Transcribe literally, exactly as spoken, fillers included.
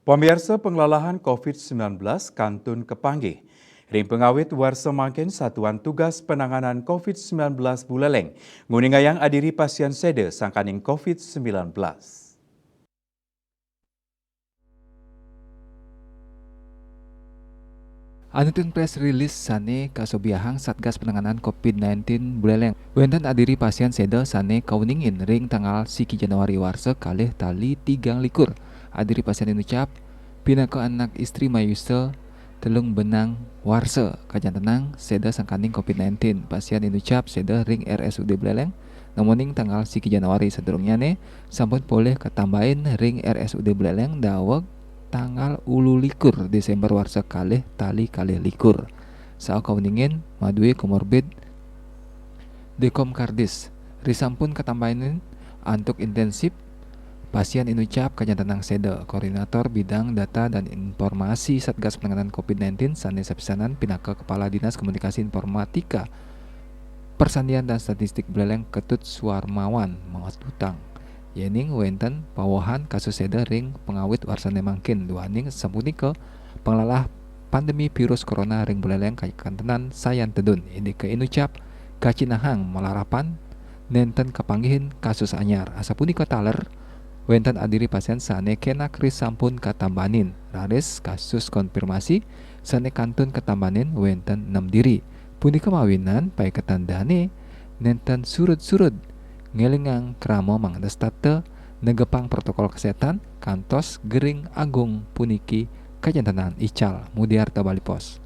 Pamiarsa, panglalahan covid sembilan belas kantun kapanggih. Ring pangawit warsa mangkin, Satuan Tugas Penanganan covid sembilan belas Buleleng nguningayang adiri pasien séda sangkaning covid sembilan belas. Anutun press release sané kasobiahang Satgas Penanganan covid sembilan belas Buleleng, wénten adiri pasien séda sané kauningin ring tanggal siki Januari warsa kalih tali tigang likur. Adiri pasien inucap pinaka anak istri mayusa telung benang warsa, kajantenang séda sangkaning covid sembilan belas. Pasien inucap séda ring R S U D Buleleng nemoning tanggal siki Januari. Sadurungnyané sampun polih katambahin ring R S U D Buleleng daweg tanggal ulu likur Désémber warsa kalih tali kalih likur. Saha kauningin madué komorbid dekomkardis. Risampun katambahin antuk intensif, pasien inucap kajantenang séda. Koordinator Bidang Data dan Informasi Satgas Penanganan covid sembilan belas sané sapisanan pinaka Kepala Dinas Komunikasi Informatika, Persandian dan Statistik Buleleng, Ketut Suarmawan, maosang yéning wénten pawehan kasus séda ring pangawit warsané mangkin, duaning sapunika panglalah pandemi virus corona ring Buleleng kakantenan sayan tedun. Indika inucap kacinahang malarapan nénten kapanggihin kasus anyar. Asapunika taler, wénten adiri pasien sané kénak risampun katambahin. Raris kasus konfirmasi sané kantun katambahin wénten nem diri. Punika mawinan paiketan dané nénten surud-surud ngélingang krama mangda setata negepang protokol kesehatan kantos gering agung puniki kajantenang ical. Mudiarta Bali Post.